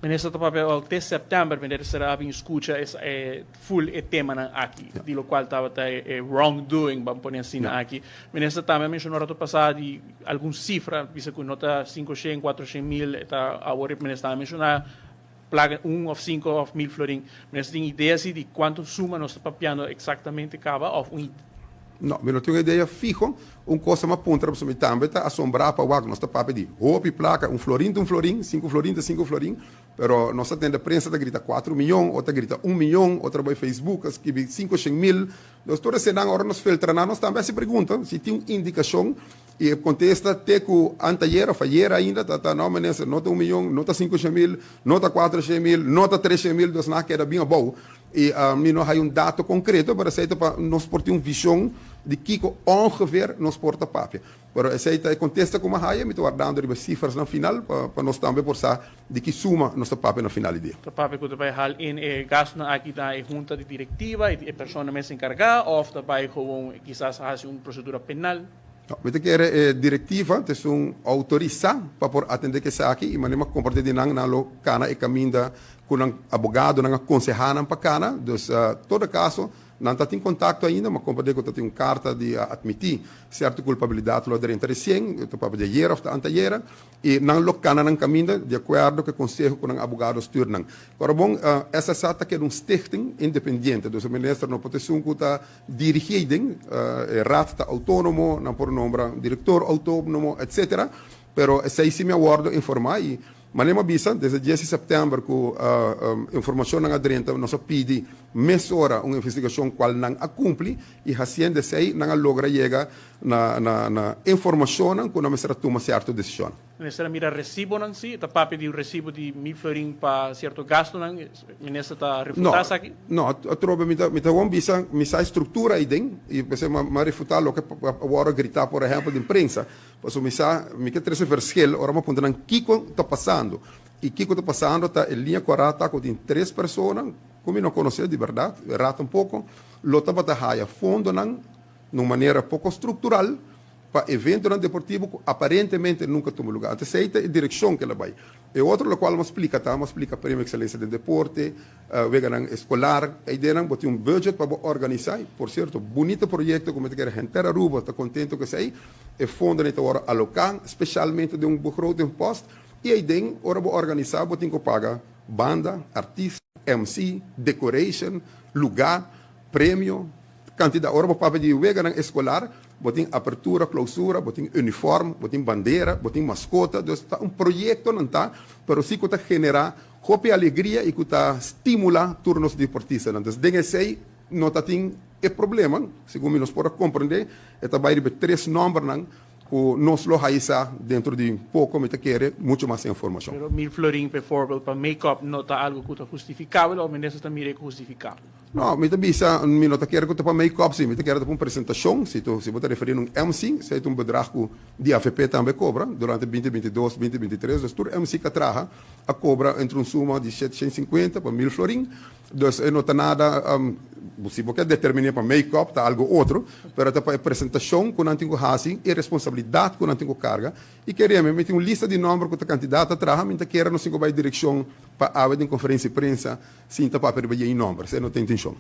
Minister ta papia al te september minister a bin scucha es e full e temanan aki, di locual tabata e wrongdoing, ban pone asina aki. Minister tambe a menciona rato pasa di algun cifra, bisa cu no ta 500, 400 mil, e ta awor e minister a menciona placa un of 5 of 1000 florin. Minister tin idea si di cuanto suma nos ta papiando exactamente caba of un No, mi no tin un idea fiho. Un cos mi a puntra pasobra mi tambe ta asombrá pa wak. Nos ta papia di hopi placa, un florin ta un florin, 5 florin ta 5 florin, pero nos ta tende prensa ta grita 4 miyon, otro ta grita 1 miyon, otro bay Facebook a skibi 500 mil. Dus tur esnan ora nos filtra nan, nos tambe a haci pregunta si tin un indicacion y e contesta te cu anteayer of ayer ainda ta: "No, minister, no ta 1 miyon, no ta 500 mil, no ta 400 mil, no ta 300 mil", dus nan a keda bien abou. Y mi no hay un dato concreto, pero esey ta pa nos por tin un vision di kico ongeveer nos por ta papia. Pero esey ta e contesta cu mi a haya, mi ta wardando riba cifras na final pa nos tambe por sa di ki suma nos ta papia na final di dia. Ta papia cu ta bay haal in e gasto aki na e hunta di directiva y e persona mes encarga of ta bay gewoon kisas haci un procedura penal? No, mi ta kere e directiva ta un autorisa pa por atende cu esaki y manera comparti di nan, nan lo cana e caminda cu nan abogado nan aconseha nan pa cana. Dus todo caso nan ta tin contacto ainda, mas comparti cu tin un carta di admiti cierto culpabilidad lo drenta recien, ta papia di ayera of anteayera, y nan lo cana nan caminda di acuerdo cu e conseho cu nan abogado stuur nan. Awor bon, SSA ta keda un stichting independiente, dus e minister no por ta ta dirigi den, raad ta autonomo, nan por nombra director autonomo, etc. Pero esey si mi a wordo informa y manera bisa, desde 10 di september cu informacion nan a drenta, nos a pidi mesora un investigacion cual nan a cumpli y haciendo esey nan a logra yega na informacion cu nan mester tuma cierto decision. Minister a mira recibo nan si, ta papia di un recibo di 1000 florin pa cierto gasto nan, minister ta refuta aki? No, atrobe mi ta bon bisa, mi sa structura ey den y pesey m'a refuta loke a grita, por ehempel, den prensa. Paso mi sa, mi kier trece verschil, ora mi puntra nan kico ta pasando. Y kico ta pasando ta e liña 40 cu tin tres persona, cu mi no conoce di berdad, rato un poco, lo tabata haya fondo nan, di un manera poco structural, pa evento deportivo cu aparentemente nunca a tuma luga. Anto, esey ta e direccion cu el a bay. E otro locual m'a splica, ta, m'a splica Premio Excelencia di Deporte, weganan escolar, e idea nan un budget pa organisa. Por cierto, bunita proyecto, cu kier henter Aruba ta contento cu esey, e fondo ta ora aloca, specialmente den un begrotingpost, y ey den, ora bo organisa, bo tin cu paga banda, artista, MC, decoration, luga, premio, cantidad. Ora bo papia di weganan escolar, bo tin apertura, clausura, bo tin uniform, bo tin bandera, bo tin mascota, dus ta un proyecto nan ta, pero si cu ta genera hopi alegria y cu ta stimula tur nos deportista. Anto, den esey no ta tin e problema, segun nos por comprende, e ta bay riba tres nomber nan, cu nos lo haya dentro di poco, mi ta kere mucho mas informacion. Pero 1000 florin, bijvoorbeeld, pa make-up no ta algo cu ta hustificabel of minister ta mira hustificabel? No, mi ta bisa, mi no ta kere cu ta pa make-up, si, mi ta kere pa un presentacion, si bo ta referi un MC, esey ta un bedrag cu di AVP tambe a cobra durante 2022, 2023, dus tur MC cu traha a cobra entre un suma di 750 pa 1000 florin, dus no ta nada, si bo kier determina pa make-up, ta algo otro, pero ta pa e presentacion cu nan tin cu haci y responsabilidad cu nan tin cu carga, y kere mi tin un lista di nomber cu ta candidato a traha, mi ta kere nos tin cu bay direccion pa awe den conferencia di prensa, sinta papia riba e nomber, esey no ta intencion.